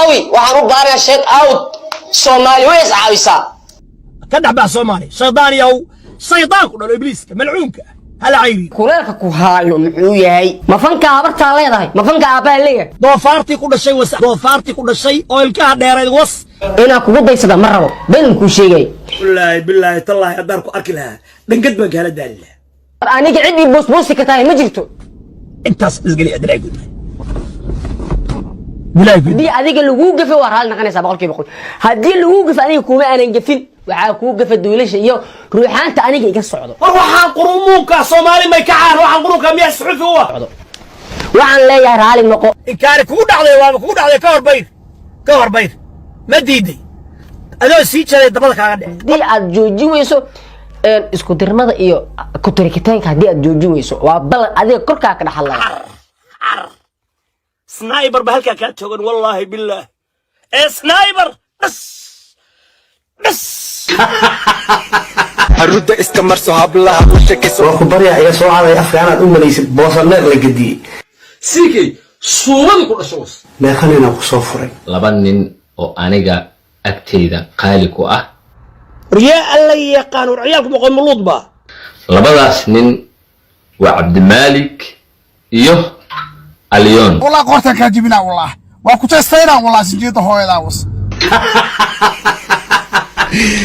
Caawi, waxaan u baahanahay shout out. Soomaali way is caawisaa. Ka dhex bax Soomaali, shaydaan yahow, shaydaan ku dhalo, ibliiska malcuunka ah hala cayri. Kuleelka ku haayo muxuu yahay? Ma fanka habartaa leedahay? Ma fanka aabbaha leeyahay? Doofaartii ku dhashay was, doofaartii ku dhashay oo ilkaha dheerayd was. Inaan kugu daysada ma rabo, been kuu sheegay. Wallaahi, bilaahi, tallaahi, haddaan ku arki lahaa, dhangad baan kaala daali lahaa. Aniga ciddii boosboosi ka tahay ma jirto. Intaas isgeli adilaa gudmay, bilaahi gudmay. Haddii adiga laguu gafe, waa raalli noqonaysaa 100%. Haddii laguu gafe, aniga kuma aanan gafin, waxaa kuu gafa duulasha iyo ruuxaanta aniga iga socdo. War waxaan qurumuunka Soomaali may kacaan, waxaan qurunka miyaa suxufi u ah? Waxaan leeyahay, raalli noqo. Inkaari kugu dhacday, waaba kugu dhacday. Ka hor bayr, ka hor bayr, ma diiday adoo sii jaray dabada kaaga dhec. Haddii aad joojin weyso isku dirmada iyo ku-tirikitaanka, haddii aad joojin weyso, waa ballan adiga korkaa ka dhaxalaya. Sniper ba halkaa kaa toogan, wallaahi billaah, ee sniper dhas dhas. Haruda iska marso, hablaha u sheekayso. Waa ku baryaa, iga soo haday afka anaad u malaysid boosaneer la gediyey. Siikay suumadii ku dhasho was. Meeqanina ku soo furay? Laba nin oo aniga agteyda qaali ku ah. Waryaa, alla yaqaan, war ciyaalku maqoon ba. Labadaas nin waa Cabdimaalik iyo Alyon. Wallah, qoortaan kaa jibinaa, wallah waa ku teestaynaa, wallah sinjeeda hooyadaa was.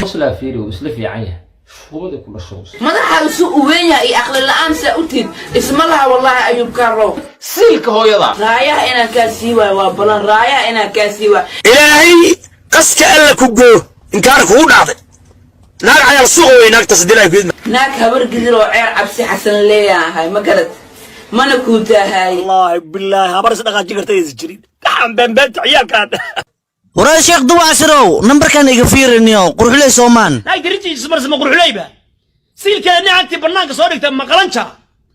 Qoslaa, fiiri, wuu isla fiican yahay, suumadii ku dhasho was. Madaxa isu uweyn yahay iyo aqli la'aan saa u tiid isma laha, wallaahi, Ayuub Kaarlow. Siilka hooyada. Raayaha inaan kaa sii waayo waa balan, raayaha inaan kaa sii waayo. Ilaahay qaska alla ku goo, inkaar kugu dhacday, naag cayaal suuqa wey naagtaas dilaa gudma. Naag habar gidir oo ceer Cabsi Xasan leeyahay, ma garad mana kuu taahaay. Wallaahi bilaahi, habar is dhaqaajin karta aysan jirin, gaxan beenbeenta ciyaalkaan. Waraa Sheekh Duwacsirow, nambarkan iga fiiriniyo, quruxley soomaan. Naagta rinjiisa marse ma quruxleyba? Siilkeeda nicagtii bannaanka soo dhigta ma qalanja?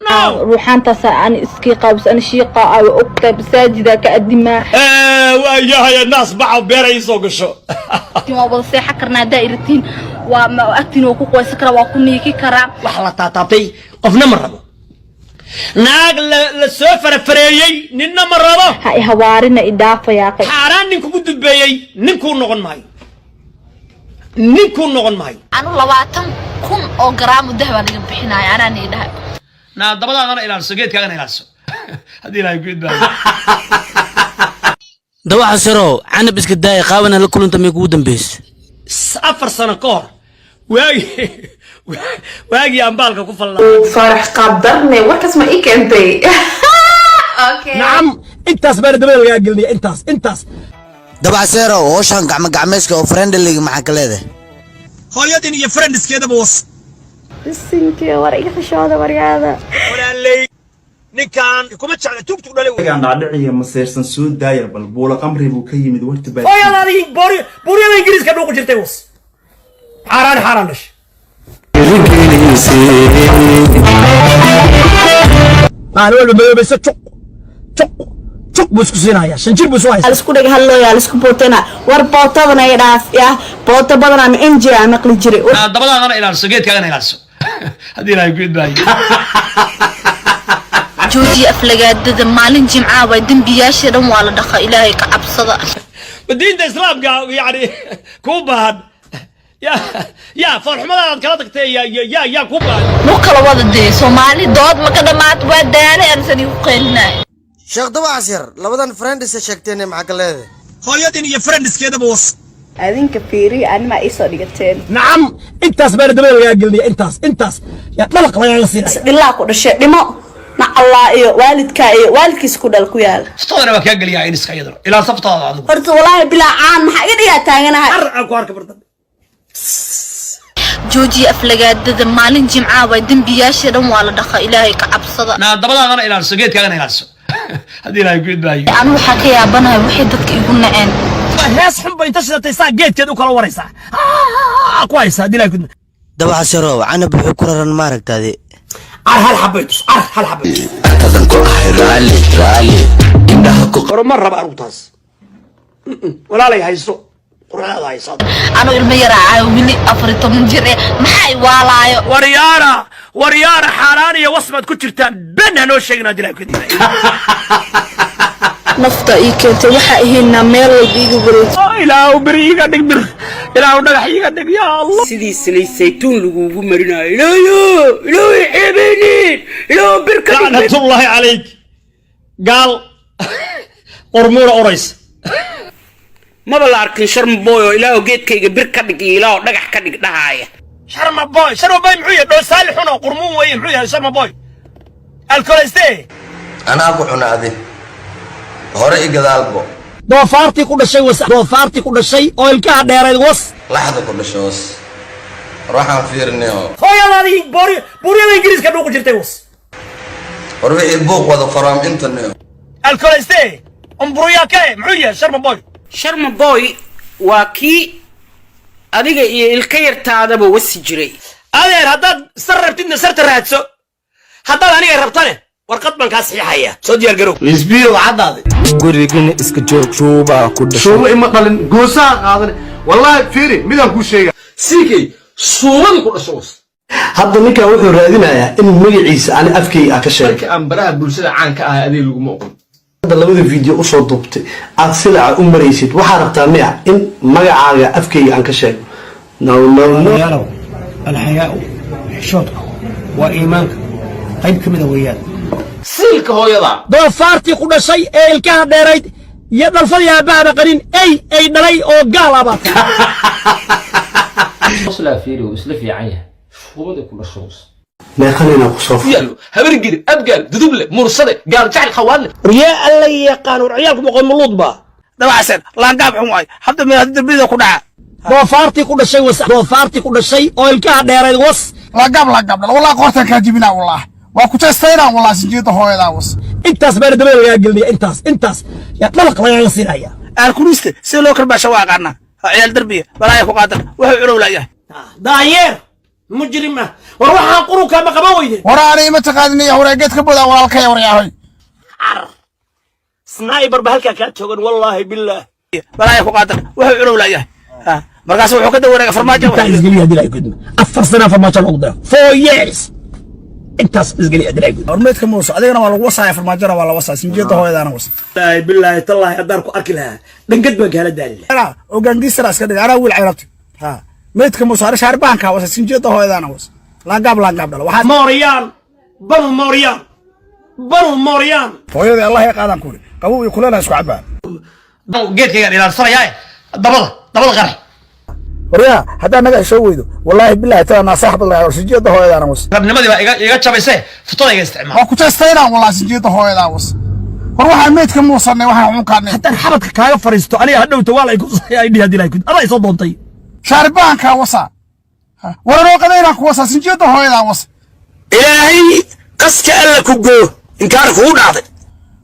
No. Ruuxaantaas aan iskii qaabis, ani shiiqa aa ogtahay, masaajida ka adimaa. Waayahay, naas baxa beera ii soo gasho. Waa wada seexan karnaa haddaa iratiin, waa agtiin, waa ku qoysan karaa, waa ku niiki karaa. Wax la taataabtay qofna ma rabo, naag la soo farafareeyey ninna ma rabo. Ha i hawaarina, i dhaafayaaqay. Xaaraan nin kugu dubeeyey ninkuu noqon maayo, ninkuu noqon maayo. Anu 20,000 oo garaamu dahbaan iga bixinaya, anaa nii dhahay. Naa dabadaadana ilaalso, geedkaagana ilaalso, haddii Ilaahay ku idmaayo. Dawaxasirow, Canab iska daaya, qaawana la kulanta may kugu dambaysa? 4 sano ka hor, waagi waagii aan baalka ku fallaa. Farax qaabdarne, warkaas ma ii keentay? Nacam, intaas baana dabada lagaa gelinaya, intaas intaas. Dabacseerow, howshan gacmo gacmeeska oo friendlyga maxaa ka leedahay? Hooyadin iyo friendskeedaba was. Bisinki, war iga xishooda, waryaada. Walaaley, ninkaan kuma jecla, tugtug dhalay wey. Dhaadhiciya maseersan soo daaya, bal buula qamri buu ka yimid warti baa. Hooyadaadii buuryada Ingiriiska dhuuqi jirtay was, xaaraan xaaraan dhashay. Maalin walba madoobaysa, juq juq juq buu isku siinayaa, 5 jir buu isu haystaa. Isku dhig hadlooya, isku bootana, war bootadana i dhaaf ya, booto badan ama inji aan maqli jiray. Dabadaadana ilaalso, geedkaagana ilaalso, haddii Ilaahay ku idmaayo. Joojiya aflagaadada, maalin jimcaa waay, dembiyaasha dhan waa la dhaqa, Ilaahay ka cabsada. Ma diinta Islaamka yani kuu baahan ya ya foolxumadaadaad kala tagtay ya ya ya kuu baahan? Nu kala wada dee, Soomaali dood ma ka dhamaat, waa daalay, ansan igu qeylinay. Sheekh Dawacsir, labadan friendisa sheegteen maxaa ka leedahay? Hooyadin iyo friendskeedaba was. Adinka fiiriya, animaa iisoo dhigateen. Nacam, intaas baana dabada lagaa gelinaya, intaas intaas yaa dhalaq lagaaga siinaya. Dhilaa ku dhashay, dhimo nacallaa iyo waalidkaa iyo waalidkiis ku dhal ku yaal. Saftadana waa kaa geliyaa iniska, iyadana ilaa saftaada adigu. Horta walaahi bilaa caan maxaa iga dhigaa taaganahay. Ar aan ku arka bardan. Joojiya aflagaadada, maalin jimcaa waay, dembiyaasha dhan waa la dhaqa, Ilaahay ka cabsada. Naa dabadaadana ilaalso, geedkaagana ilaalso, haddii Ilaahay ku idmaayo. Anu waxaa ka yaabanahay waxay dadka igu naceen. Hees xun ba inta shidatay saa geedkeed u kala waraysaa ku haysaa, haddii Ilaahay ku idmaayo. Dawaxasirow, Canab wuxuu ku raran maaragtaadi. Car hal xabay tus, car hal xabay tus. Tadan ku ahay raali raali indhaha ku. Hore ma raba anugu taas, walaalay hayso, quruxdaada hayso. Anu ilmo yaraa caayo, wili 14 jir eh, maxaa i waalaayo? Waryaara, waryaara, xaaraan iyo wasbaad ku jirtaan, ben hanoo sheegin, haddii Ilaahay ku idmaayo. Nafta ii keentay waxaa ahaynaa meel walba iga wareej. Ilaahu beri iga dhig, bir Ilaahu dhagax iga dhig, ya Allah. Sidii saliid saytuun lagugu marinayo, Ilaayo, Ilaahay ceebeynin, Ilaahu bir ka dhig. Lacnatullaahi calayk, gaal qormuuna orays. Maba la arkin Sharma Boy oo Ilaahu geedkayga bir ka dhig iyo Ilaahu dhagax ka dhig dhahaaya. Sharma Boy, Sharma Boy muxuu yahay? Dhoosaali xun oo qurmuun weeye. Muxuu yahay Sharma Boy? Alkoleste. Anaa ku cunaade hore i gadaalbo. Doofaartii ku dhashay was, doofaartii ku dhashay oo ilkaha dheerayd was. Laxda ku dhasho was. War waxaan fiirinayo. Hooyadaadii buuryada Ingiriiska dhuuqi jirtay was. War wixii buuq wada faraam intanayo. Alkoleste umburuyaake muxuu yahay Sharma Boy? Sharma Boy waa kii adiga iyo ilka yartaadaba wasi jiray. Adeer, haddaad sar rabtidna sarta raadso, haddaad aniga rabtane warqad baan kaa saxiixaya, soo diyaar garow. Isbiyo caddaade. Gurigina iska joog, shuubaa ku dhashay. Shuubo ima dhalin, goosaha qaadan. Wallaahi fiiri, midaan kuu sheega. Siikay suumadii ku dhasho was. Hadda ninkan wuxuu raadinayaa in magaciisa ani afkayga aan ka sheegay. Markii aan baraha bulshada caan ka ahay adiga laguma oqon. Hadda labada video usoo duubtay aad silaca u maraysid, waxaa rabtaa miya in magacaaga afkayga aan ka sheego? No, no, no. Yaalow, alxayaau, xishoodku waa iimaanka qayb ka mida weeyaan. Siilka hooyada. Doofaartii ku dhashay ee ilkaha dheerayd iyo dhalfadii aabahaba qanin ey ay dhalay oo gaal ah baa. Qoslaa fiiri, wuu isla fiican yahay. Shuumadii ku dhasho was. Meeqanina ku soo Yaalo Habargiri, Abgaal, Duduble, Mursade, Gaal Jacel, Khawaadle. Waryaa, Alla yaqaan, war ciyaalku boqol muluud baa. Dabacsan laangaab xun waay, hadda meel hadda darbida ku dhaca. Doofaartii ku dhashay was, doofaartii ku dhashay oo ilkaha dheerayd was. Laangaab, laangaab dhal, wallah qoortaan kaa jibinaa, wallah waa ku jeestaynaa, wallah sinjeeda hooyadaa was. Intaas baana dabada lagaa gelinaya, intaas yaa dhalaq lagaaga siinaya. Aalkuliste sida loo karbaasha waa aqaanaa, ciyaal darbiya balaaya ku qaadan wuxuu culow laayahay. Daayeer mujrim ah, war waxaan qurunka ma qaban weyde. War ani ima taqaadinaya, wareegeed ka bodaa walaalkaya, waryaahoy. Sniper ba halkaa kaa toogan, wallaahi billaah. Balaaya ku qaadan wuxuu culow laayahay, markaas wuxuu ka dawareega farmaajo. Intaa isgeliya hadii lahay gudma, 4 sana farmaajo loogu daro, 4 years intaas isgeliya hadii lahay gudma. Hormeedka muuse adigana waa lagu wasaaya, farmaajona waa la wasaa, sinjeeda hooyadaana was. Wallaahi billaahi tallaahi, haddaan ku arki lahaa dhangad baan kaala daali lahaa. Oo gaangiisara iska dhiga, anaa wiil cayrabti ha meydka muuse ari shaarbaanka wasa, sinjeeda hooyadaana was, laangaab, laangaab dhalo waxaa. Mooriyaan banu mooriyaan banu mooriyaan. Hooyadii Allah ya qaadaan kuuri, qabow iyo kuleelaha isku cabaa. Geedkaygaan ilaalsanayaa, dabada dabada qarax. Waryaa, haddaa naga heshoo weydo, wallaahi billahi taa naasax badlaa, sinjeeda hooyadaana was. Rabnimadii baa iga jabayse, futada iga isticmaal. Waa ku jeestaynaa, wallah sinjeeda hooyadaa was. War waxaan meydka muusanay, waxaan xunkaanay. Haddaan xabadka kaaga fariisto aniga hadhowta waa la ay dhihi hadii lahay adaa isoo doontay. Shaarbaankaa wasa, waranoo qadaynaa ku wasaa, sinjeeda hooyadaa was. Ilaahay qaska Alla ku goo, inkaar kugu dhacday.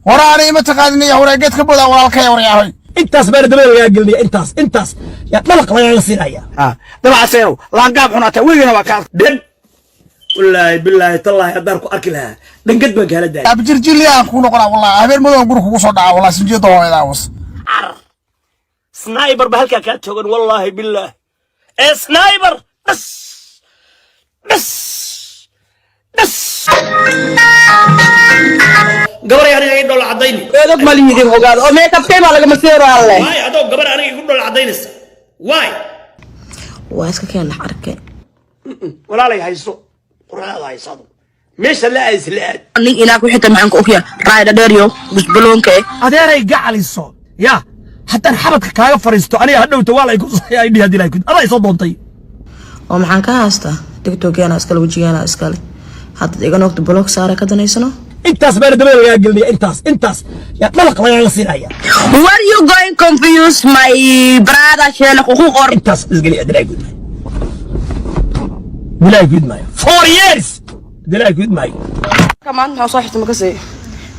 War ani ima taqaadinaya, wareegeed ka bodaa walaalkaya, waryaahoy. Intaas baana dabada lagaa gelinaya, intaas yaa dhalaq lagaaga siinaya. Dabacaseerow, laangaab xunaata weligana waa kaa. Dhan wallaahi billaahi tallaahi, haddaan ku arki lahaa dhangad baan kaala daali. Abjirjiliyaan kuu noqonaa, wallahi habeen madow guri kugu soo dhaca, wallahi sinjeeda hooyadaa was. Sniper ba halkaa kaa toogan, wallaahi billaah ee sniper dhas dhas dhas. Gabaray aniga ii dhoola caddayni. Eedog maliyidin ogaado oo meekabkay baa lagama seero alle. Waay, adoo gabar aniga igu dhoola caddaynaysa, waay. Waa iska keen dhex arkay. Walaalay, hayso quruxdaada, hayso adu meesha la aad isla aad. Nin ilaah ku xita maxaan ku ogyaa raayda dheeryo gusbaloonka eh. Adeeray gacaliso ya, haddaan xabadka kaaga fariisto aniga hadhowta waa la ay dhihi hadii lahay adaa isoo doontay. Oo maxaan ka haystaa? TikTokgeena iskale, wejigeena iskale, haddaad iga noogto block saara ka danaysano. Intaas baana dabada lagaa gelinaya, intaas yaa dhalaq lagaaga siinaya. What you going confuse my brother sheele kuku qor. Intaas isgeliya hadii lahay gudmaayo, dilaa gudmaayo, 4 years dilaa gudmaayo. Maanta maxaa soo xirta makasay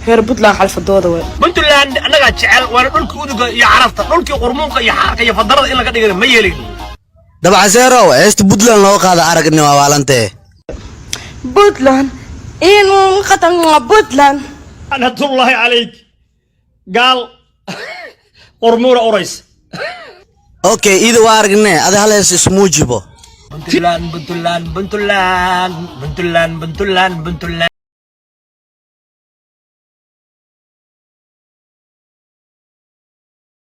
reer Puntland xalfadooda way. Puntland annagaa jecel, waana dhulkii uduga iyo carabta, dhulkii qurmuunka iyo xaarka iyo fadarada in laga dhigana ma yeelayno. Dabcaseerow, heesta Puntland loo qaada aragni waa waalantee. Puntland inuu qatan Puntland. Lacnatullaahi calayk, gaal qurmuuna orays. Okay, ida waa aragne, ada hal hees ismuujibo. Puntland, Puntland, Puntland, Puntland, Puntland, Puntland.